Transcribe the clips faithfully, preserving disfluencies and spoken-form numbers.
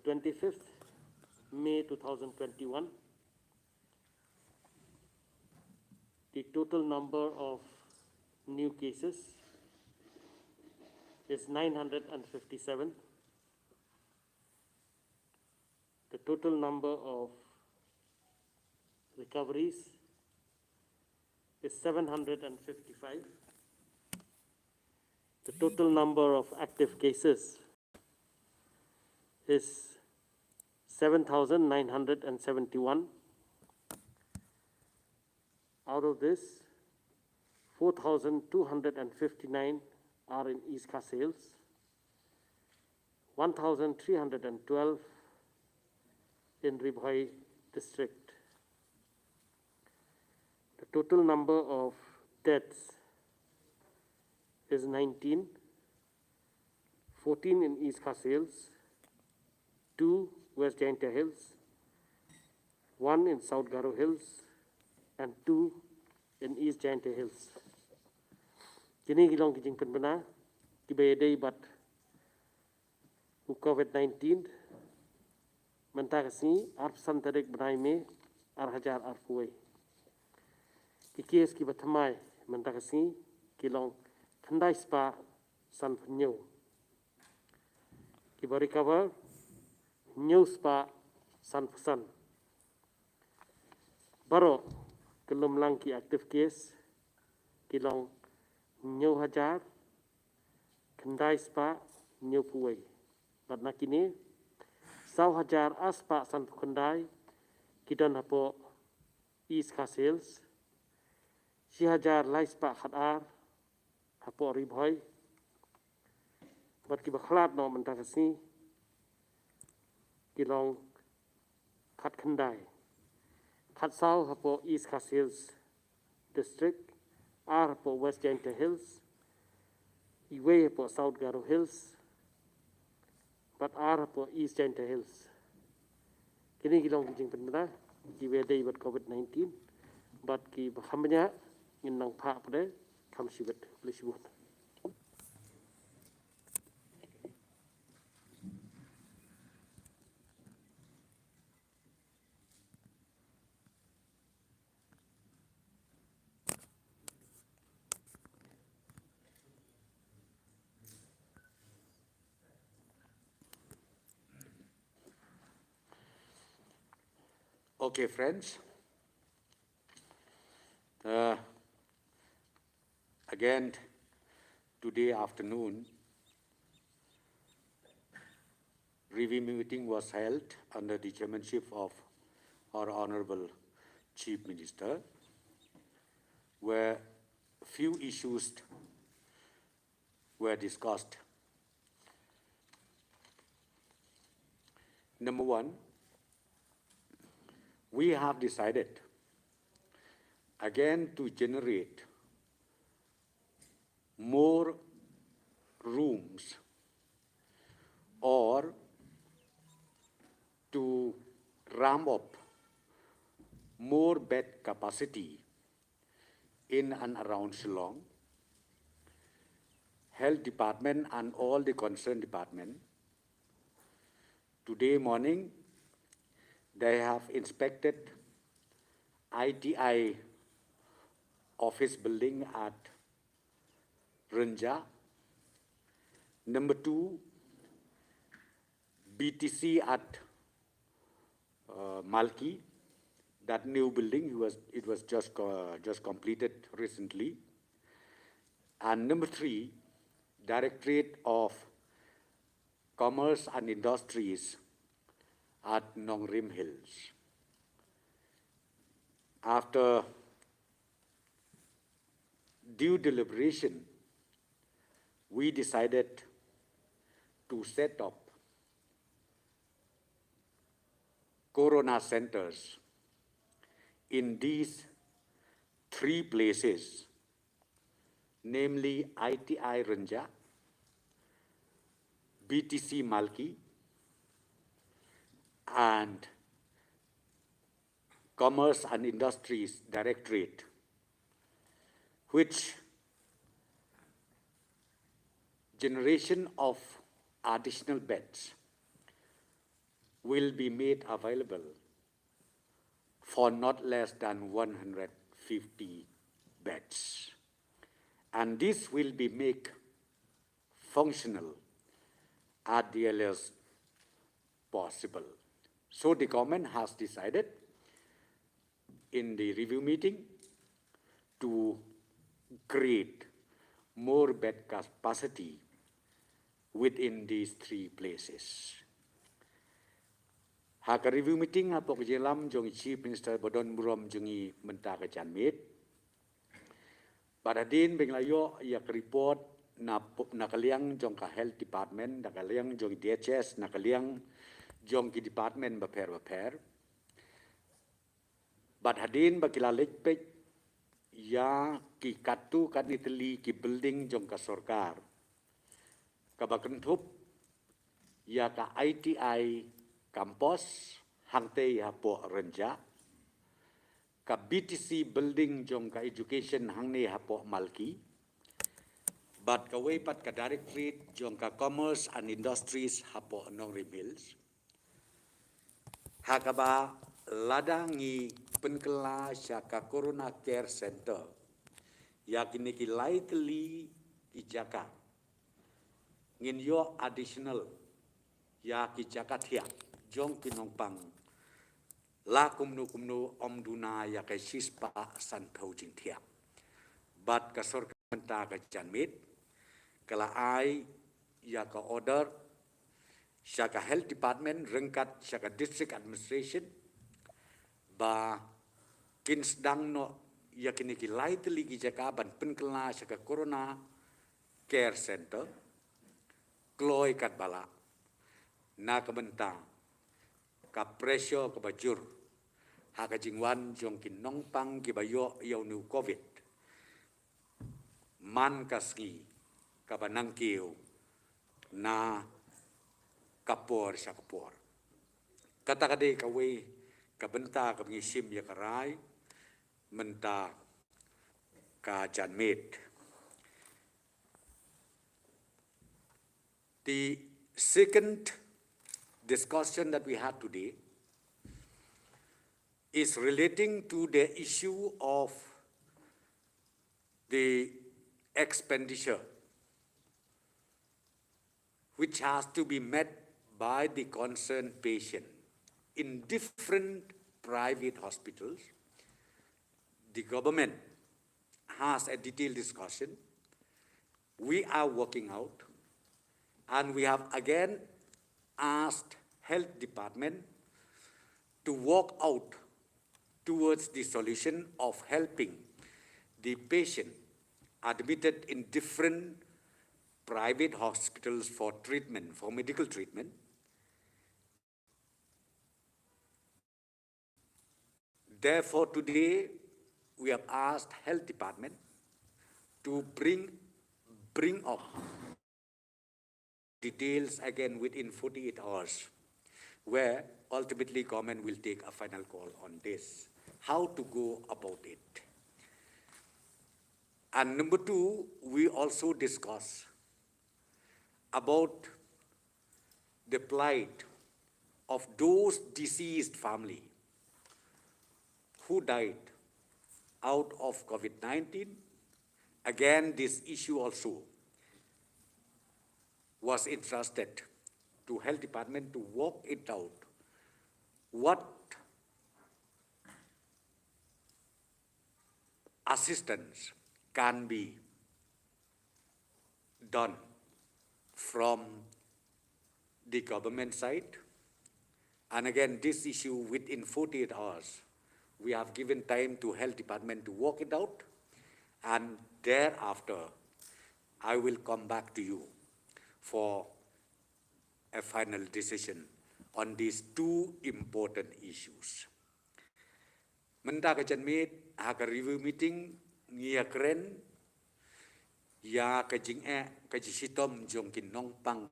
twenty-fifth May two thousand twenty-one, the total number of new cases is nine hundred and fifty-seven. The total number of recoveries is seven hundred and fifty-five. The total number of active cases is seven thousand nine hundred and seventy-one. Out of this, four thousand two hundred and fifty-nine are in East Khasi Hills, one thousand three hundred and twelve in Ri Bhoi district. The total number of deaths is nineteen, fourteen in East Khasi Hills, two West Jaintia Hills, one in South Garo Hills, and two in East Jaintia Hills. Kine ki long ki jingpynbna kiba ïadei bad u COVID nineteen mynta ka sngi, arphew san tarik bnai May, ar hajar arphew wei. Ki case kiba thymmai mynta ka sngi ki long khyndai spah sanphew hynñiew. Kiba recover, hynñiew spah sanphew san. Baroh kyllum lang ki active case ki long hynñiew hajar khyndai spah hynñiewphew wei. Bad na kine, saw hajar ar spah sanphew khyndai ki don hapoh East Khasi Hills, shi hajar lai spah khatar hapoh Ri Bhoi, bad kiba khlad noh mynta ka sngi ki long khatkhyndai. Khatsaw hapoh East Khasi Hills District, ar hapoh West Jaintia Hills, iwei hapoh South Garo Hills, bad ar hapoh East Jaintia Hills. Kine ki long ki jingpynbna kiba ïadei bad COVID nineteen, bad kiba kham bniah ngin nang phah pat de kham shibit. Khublei shibun. Okay, friends. Uh, again, today afternoon, review meeting was held under the chairmanship of our Honorable Chief Minister, where few issues were discussed. Number one, we have decided again to generate more rooms or to ramp up more bed capacity in and around Shillong. Health department and all the concerned department, today morning, they have inspected I T I office building at Rynjah. Number two, B T C at uh, Malki, that new building, it was, it was just, uh, just completed recently. And number three, Directorate of Commerce and Industries at Nongrim Hills. After due deliberation, we decided to set up corona centers in these three places, namely I T I Rynjah, B T C Malki, and Commerce and Industries Directorate, which generation of additional beds will be made available for not less than one hundred fifty beds. And this will be make functional at the earliest possible. So the government has decided in the review meeting to create more bed capacity within these three places. Ha ka review meeting hapoh ka jingïalam jong Chief Minister ba don burom jong ngi mynta ka janmiet, bad hadien ba ngi la ïoh ïa ka report na, na ka liang jong ka Health Department, na ka liang jong D H S, na ka liang jong ki department bapher bapher, bad hadien ba ki la leit peit ïa ki katto katne tylli ki building jong ka sorkar, kaba kynthup ïa ka I T I campus hangtei hapoh Rynjah, ka B T C building jong ka education hangne hapoh Malki, bad kawei pat ka directorate jong ka commerce and industries hapoh Nongrim Hills. Ha kaba lada ngi pynkylla sha ka Corona Care Center ïa kine ki lai tylli ki jaka, ngin ïoh additional ïa ki jaka thiah jong ki nongpang la kumno kumno ym duna ïa ka shispah sanphew jingthiah. Bad ka sorkar mynta ka janmiet ka la ai ïa ka order sha ka Health Department ryngkat sha ka District Administration ba kin sdang noh ïa kine ki lai tylli ki jaka ban pynkylla sha ka Corona Care Center kloi katba lah, na ka bynta ka pressure kaba jur ha ka jingwan jong ki nongpang kiba ïoh ïa une u Covid man ka sngi kaba nangkiew na ka por sha ka por. Kata ka dei kawei ka bynta kaba ngi shim ïa ka rai mynta ka janmiet. The second discussion that we had today is relating to the issue of the expenditure which has to be met by the concerned patient in different private hospitals. The government has a detailed discussion. We are working out, and we have again asked Health Department to work out towards the solution of helping the patient admitted in different private hospitals for treatment, for medical treatment. Therefore, today we have asked Health Department to bring, bring up details again within forty-eight hours, where ultimately government will take a final call on this, how to go about it. And number two, we also discuss about the plight of those deceased family who died out of Covid nineteen. Again, this issue also was entrusted to Health Department to work it out. What assistance can be done from the government side. And again, this issue within forty-eight hours, we have given time to Health Department to work it out. And thereafter, I will come back to you for a final decision on these two important issues. Mynta ka janmiet ha ka review meeting ngi ïa kren ïa ka jingeh ka jingshitom jong ki nongpang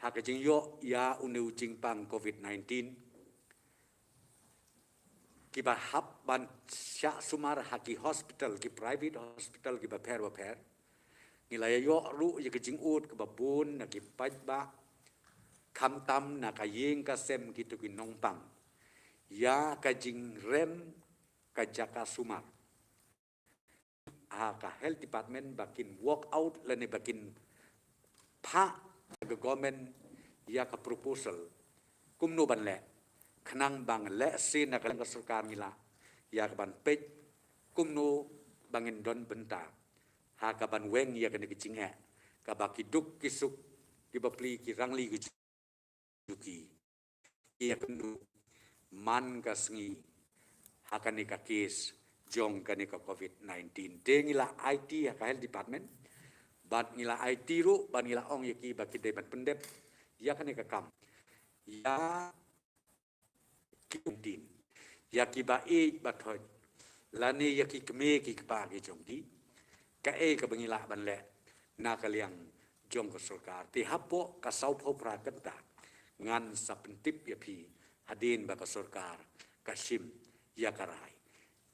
ha ka jingïoh ïa une u jingpang Covid nineteen, kiba hap ban shah sumar ha ki hospital, ki private hospital kiba pher ba pher. Ngi la ïoh ruh ïa ka jingud kaba bun na ki paidbah khamtam na ka ïing ka sem kito ki nongpang ïa ka jingrem ka jaka sumar ha ka health department ba kin work out lane ba kin phah ha ka government ïa ka proposal kumno ban leh khnang ba ngi leh shisha na ka liang ka sorkar ngi lah ïa ka ban peit kumno ba ngin don bynta ha ka ban weng ïa kane ka jingeh kaba ki duk ki suk ki bapli ki rangli ki juki ïa kynduh man ka sngi ha kane ka case jong kane ka covid nineteen. Te ngi la aiti ha ka health department bad ngi la aiti ruh bad ngi la ong ïa ki ba ki dei ban pyndep ïa kane ka kam ïa ki umtin ïa ki ba ïeit ba thoit lane ïa ki kmie ki kpa ki jong ki. Kaei kaba ngi lah ban leh na ka liang jong ka sorkar? Te hapoh ka sawphew phra kynta ngan sa pyntip ïa phi hadien ba ka sorkar ka shim ïa ka rai.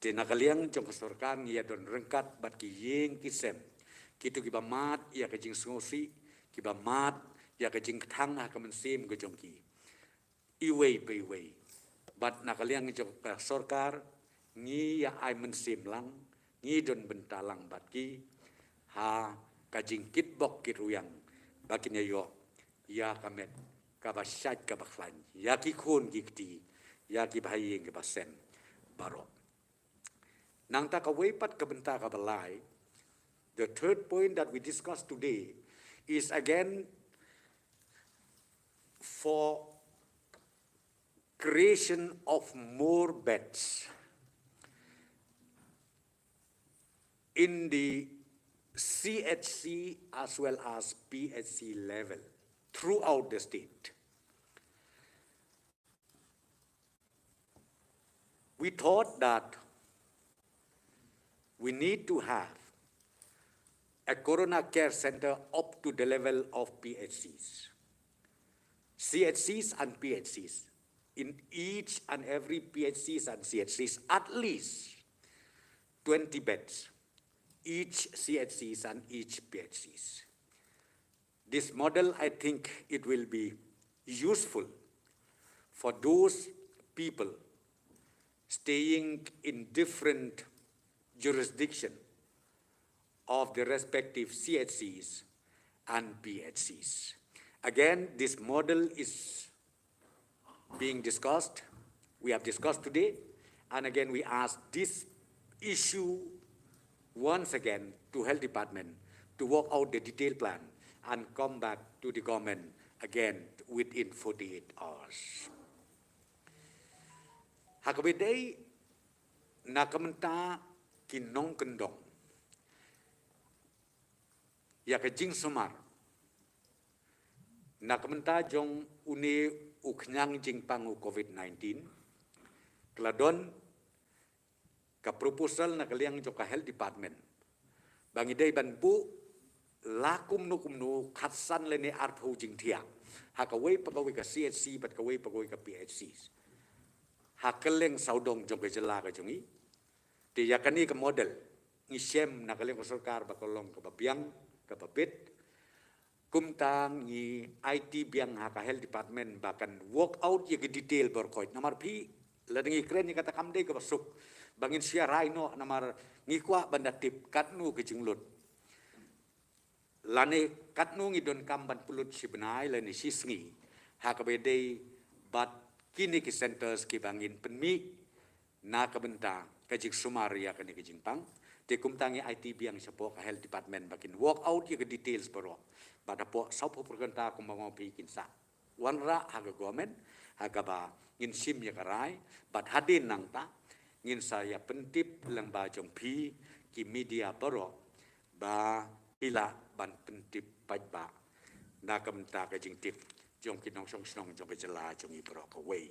Te na ka liang jong ka sorkar ngi ïa don ryngkat bad ki ïing ki sem kito kiba mad ïa ka jingsngewsih kiba mad ïa ka jingkthang ha ka mynsiem ka jong ki iwei pa iwei. Bad na ka liang jong ka sorkar ngi ïa ai mynsiem lang ngi don bynta lang bad ki ha ka jingkitbok kitrwiang ba kin ïa ïoh ïa ka met kaba shait kaba khlaiñ ïa ki khun ki kti ïa ki bahaïing ki basem baroh. Nangta kawei pat ka bynta kaba lai, the third point that we discussed today is again for creation of more beds in the C H C as well as P H C level throughout the state. We thought that we need to have a corona care center up to the level of P H Cs, C H Cs and P H Cs. In each and every P H Cs and C H Cs, at least twenty beds, each C H Cs and each P H Cs. This model, I think it will be useful for those people staying in different jurisdiction of the respective C H Cs and P H Cs. Again, this model is being discussed, we have discussed today, and again we ask this issue once again to Health Department to work out the detailed plan and come back to the government again within forty-eight hours. Ha kaba ïadei na ka bynta ki nongkyndong ïa ka jingsumar na ka bynta jong une u khñiang jingpang u covid nineteen, ka la don ka proposal na ka liang jong ka Health Department ba ngi dei ban buh la kumno kumno khatsan lane arphew jingthiah ha kawei pa kawei ka C H C bad kawei pa kawei ka P H Cs ha kylleng sawdong jong ka jylla ka jong ngi. Te ïa kane ka model ngi shem na ka liang ka sorkar ba ka long kaba biang kaba bit. Kumta ngi aiti biang ha ka Health Department ba kan work out ïa ki detail baroh khoit. Namar phi, lada ngi kren ïa kata kam dei kaba suk ba ngin shu rai noh, namar ngi kwah ban da tip katno ka jinglut lane katno ngi donkam ban pynlut shi bnai lane shi sngi ha kaba ïadei bad kine ki centers kiba ngin pynmih na ka bynta ka jingsumar ïa kane ka jingpang. Te kumta ngi aiti biang shapoh ka Health Department ba kin work out ïa ka details baroh. Bad hapoh sawphew phra kynta kumba nga ong phi kin sa wanrah ha ka government ha kaba ngin shim ïa ka rai. Bad hadien nangta ngin sa ïa pyntip lyngba jong phi ki media baroh ba phi lah ban pyntip paidbah na ka bynta ka jingtip jong ki nongshong shnong jong ka jylla jong ngi baroh kawei.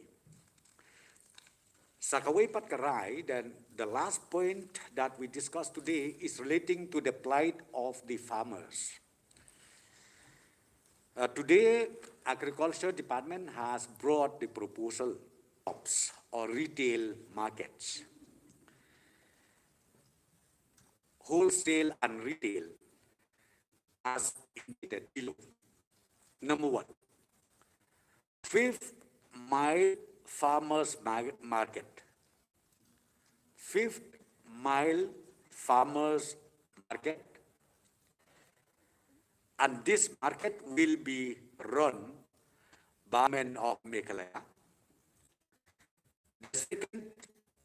Sa kawei pat ka rai, then the last point that we discussed today is relating to the plight of the farmers. Uh, today, Agriculture Department has brought the proposal shops or retail markets, wholesale and retail, as indicated below. Number one, Fifth Mile Farmers Mar- Market. Fifth Mile Farmers Market. And this market will be run by Government of Meghalaya. The second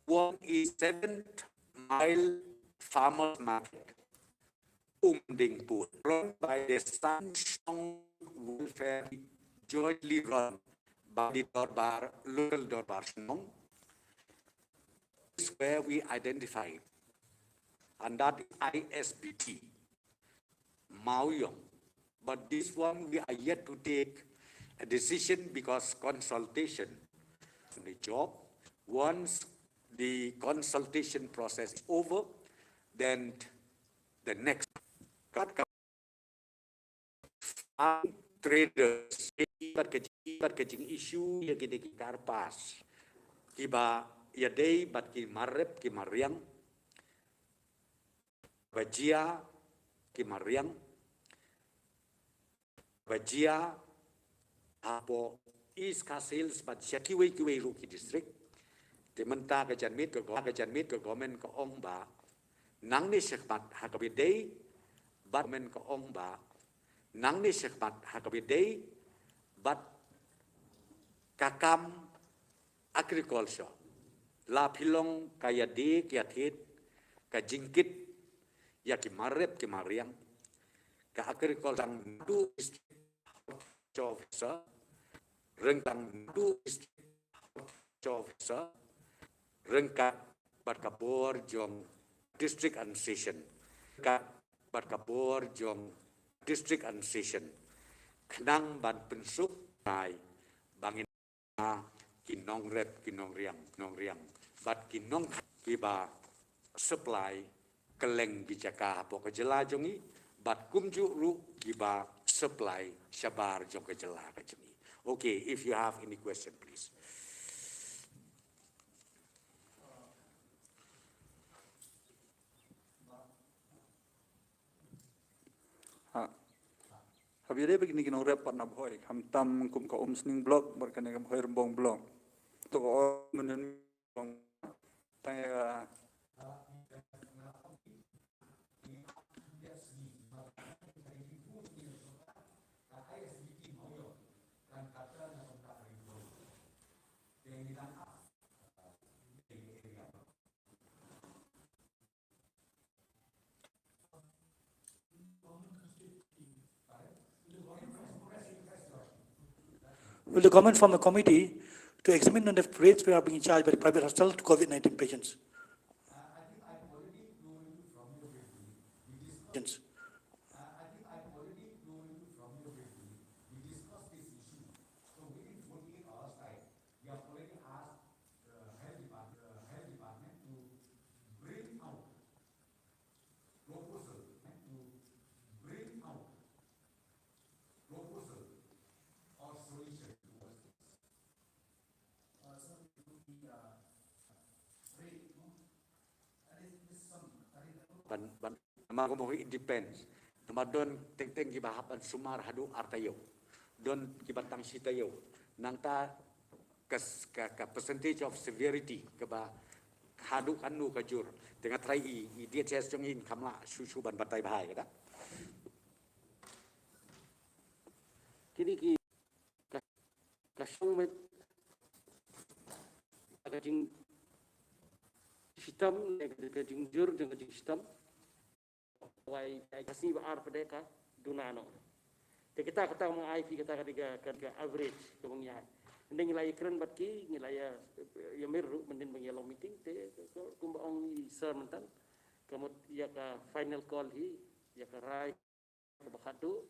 one is Seventh Mile Farmers Market, Umdingpur, run by the San Shnong Welfare, jointly run by the Dorbar, local Dorbar Shnong. This is where we identify, and that is I S B T. Mawiong. But this one, we are yet to take a decision because consultation on the job. Once the consultation process is over, then the next. Kat ka farm traders, bad ka jing, bad ka jing issue ïa kine ki carpas, kiba ïadei bad ki mar rep ki mar riang, ba jia ki mar riang, ba jia hapoh East Khasi Hills bad sha kiwei kiwei ruh ki district. Te mynta ka janmiet ka go-, ka janmiet ka government ka ong ba nangne shakhmat ha kaba ïadei bad, government ka ong ba nangne shakhmat ha kaba ïadei bad ka kam agriculture, la phi long ka ïadei ka ïathied ka jingkit ïa ki mar rep ki mar riang, ka agriculture, naduh district horticulture officer, ryngkat, naduh district horticulture officer, ryngkat bad ka bor jong district administration, ryngkat bad ka bor jong district administration, khnang ban pynsuk ai ba ngin ki nongrep, ki nongriang, nongriang, bad ki nong kiba supply kylleng ki jaka hapoh ka jylla jong ngi, bad kumjuh ruh kiba supply shabar jong ka jylla ka jong ngi. Okay, if you have any question, please. Ha. Haba ïadei bad kine ki nongrep pat na Bhoi, khamtam kum ka Umsning block bad kane ka Bhoirymbong block. To ka or mynnin tang ïa ka Will the government form a committee to examine on the rates we are being charged by the private hospital to COVID nineteen patients? Patients. Ban, ban, namar kumno, it depends. Namar don teng teng kiba hap ban sumar haduh ar taïew. Don kiba tang shi taïew. Nangta ka, ka, ka percentage of severity kaba haduh katno ka jur. Te nga trai i, i D H S jong ngi kam lah shu shu ban batai bha ïa kata. Kine ki ka, ka shong met ka jingshitom ne ka, ka jingjur jong ka jingshitom. Wai, ai ka sngi ba ar pat ka duna noh. Te kata, kata ma ai phi kata ka dei ka, ka, ka average kaba ngi ai. Hynrei ngi la ïakren bad ki, ngi la ïa, ïa mir ruh mynnin ba ngi ïa long meeting te kumba ong i sir mynta ka mut ïa ka final call hi, ïa ka rai kaba khadduh.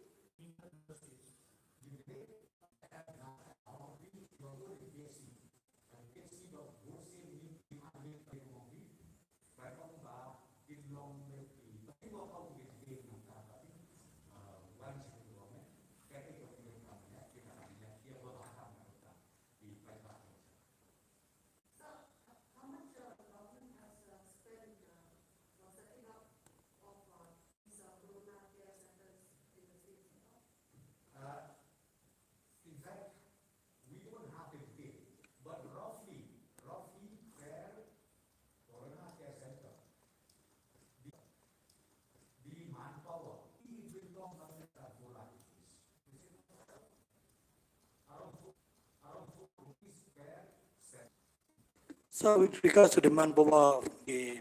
So with regards to the manpower, the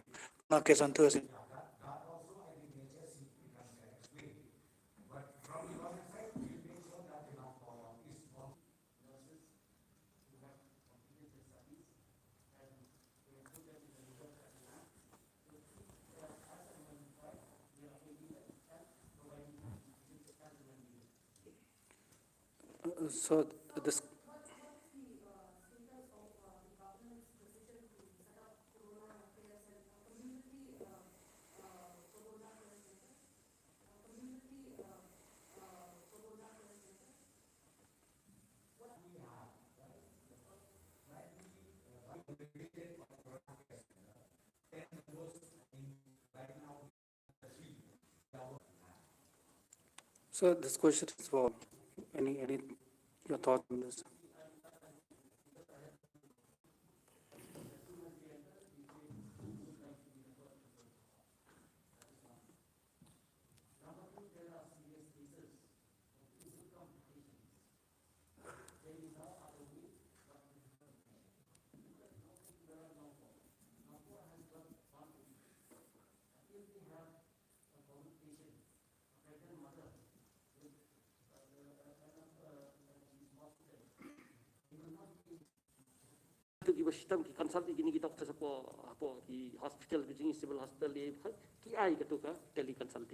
Nake Santos, uh, so this So this question is for any, any your thought on this? Kiba shitom ki consult ïa kine ki doctors hapoh, hapoh ki hospital, ki jing civil hospital, ki ai katu ka teleconsultation.